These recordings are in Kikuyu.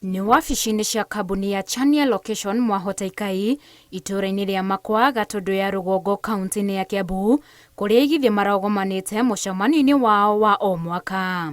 Nĩ wabici-inĩ cia kambuni ya Chania Location Mwahota Ikai, itũũra-inĩ rĩa Makwa, Gatũndũ ya Rũgongo, kaunti-inĩ ya Kiambu, kũrĩa aigithia marogomanĩte mũcemanio-inĩ wao wa o mwaka.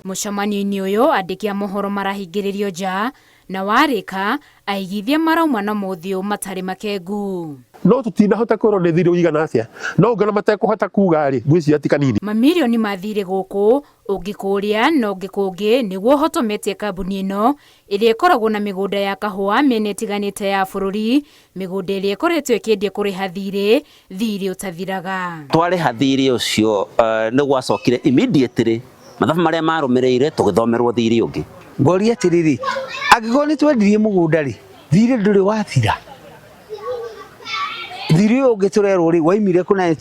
Mũcemanio-inĩ ũyũ, andĩki a mohoro marahingĩrĩrio nja, na warĩka, aigithia marauma na mothiũ matarĩ makengu. No tũtinahota kwĩrwo nĩ thirĩ ũigana atĩa, no ũngĩona matekũhota kuga-rĩ, ngwĩciria ti kanini. Mamirioni ma thirĩ gũkũ, ũngĩ kũrĩa na ũngĩ kũngĩ nĩguo ũhotometie kambuni ĩno ĩrĩa ĩkoragwo na mĩgũnda ya kahũa mĩena ĩtiganĩte ya bũrũri, mĩgũnda ĩrĩa ĩkoretwo ĩkĩendia kũrĩha thirĩ, thirĩ ũtathiraga. Twarĩha thirĩ ũcio nĩ gwacokire immediately mathabu marĩa marũmĩrĩire tũgĩthomerwo thirĩ ũngĩ. Ngoria atĩrĩrĩ, angĩkorwo nĩ twendirie mũgũnda rĩ, thirĩ ndũrĩ wathira? Thirĩ ũyũ ũngĩ tũrerwo rĩ, waimire kũ na nĩ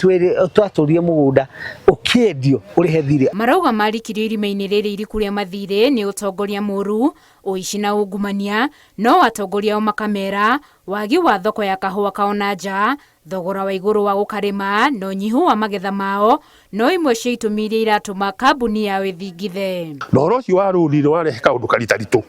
twatũrire mũgũnda ũkĩendio ũrĩhe thirĩ? Marauga marikirio irima-inĩ rĩrĩ iriku rĩa mathirĩ nĩ ũtongoria mũru, ũici na ungumania, no atongoria ao makamera wagi wa thoko ya kahũa kao na nja, thogora wa igũrũ wa gũkarĩma na ũnyihu wa magetha mao no imwe cia itũmi iria iratũma kambuni yao ĩthingithe. Na ũhoro ũcio wa rũni nĩ warehe kaũndũ karitaritũ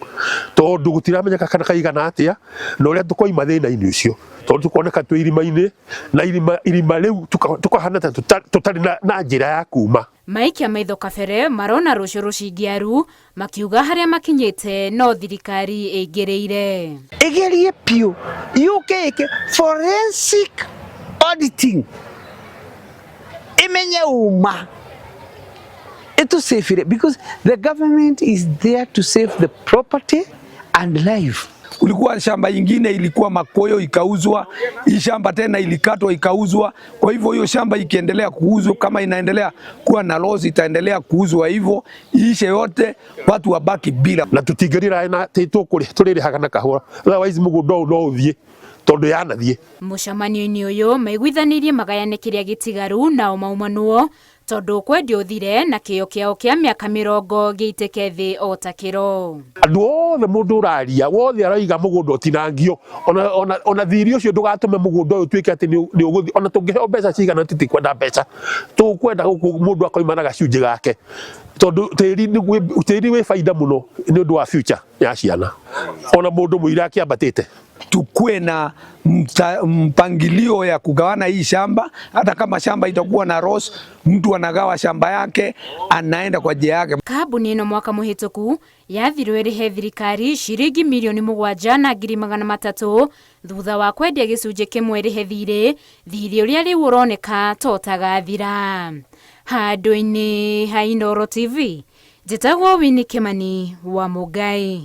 tondũ gũtiramenyeka kana kaigana atĩa na ũrĩa tũkoima thĩna-inĩ ũcio tondũ tũkoneka twĩ irima-inĩ na irima, irima rĩu tũkahana ta tũtarĩ na, na njĩra ya kuma. Maikia maitho kabere marona rũciũ rũcingĩaru makiuga harĩa makinyĩte no thirikari ĩingĩrĩire. Ĩgerie biũ yũke ĩke forensic auditing ĩmenye ũma ĩtũcĩbire because the government is there to save the property and life. Kulikuwa shamba ingine ilikuwa Makoyo ikauzwa, hii shamba tena ilikatwa ikauzwa. Kwa hivyo hiyo shamba ikiendelea kuuzwa, kama inaendelea kuwa na loss, itaendelea kuuzwa hivyo iishe yote, watu wabaki bila. Na tũtingĩrĩra na tũrĩrĩhaga na kahũa, otherwise mũgũnda ũyũ no ũthiĩ tondũ yanathiĩ. Mũcemanio-inĩ ũyũ maiguithanirie magayane kĩrĩa gĩtigaru nao maumanwo tondũ kwendia ũthire na kĩo kĩao kĩa mĩaka mĩrongo gĩitĩke thĩ o ta kĩro. Andũ othe mũndũ ũraria wothe aroiga mũgũnda ũtinangio, ona, ona, ona thiri ũcio ndũgatũme mũgũnda ũyũ ũtuĩke atĩ nĩ ũgũthiĩ. Ona tũngĩheo mbeca cigana tũtikwenda mbeca, tũkwenda gũkũ mũndũ akoima na gacunjĩ gake tondũ tĩri tĩri wĩ baida mũno nĩ ũndũ wa future ya ciana, ona mũndũ mũira akĩambatĩte. Tukue na mpangilio ya kugawana hii shamba. Hata kama shamba itakuwa na loss, mtu anagawa shamba yake anaenda kwa njia yake. Kambuni ĩno mwaka mũhĩtũku yathirwo ĩrĩhe thirikari ciringi mirioni 3 na ngiri magana matatũ thutha wa kwendia gĩcunjĩ kĩmwe ĩrĩhe thirĩ, thirĩ ũrĩa rĩu ũroneka ta ũtagathira. Handũ-inĩ ha Inooro TV, njĩtagwo Winnie Kimani wa Mũngai.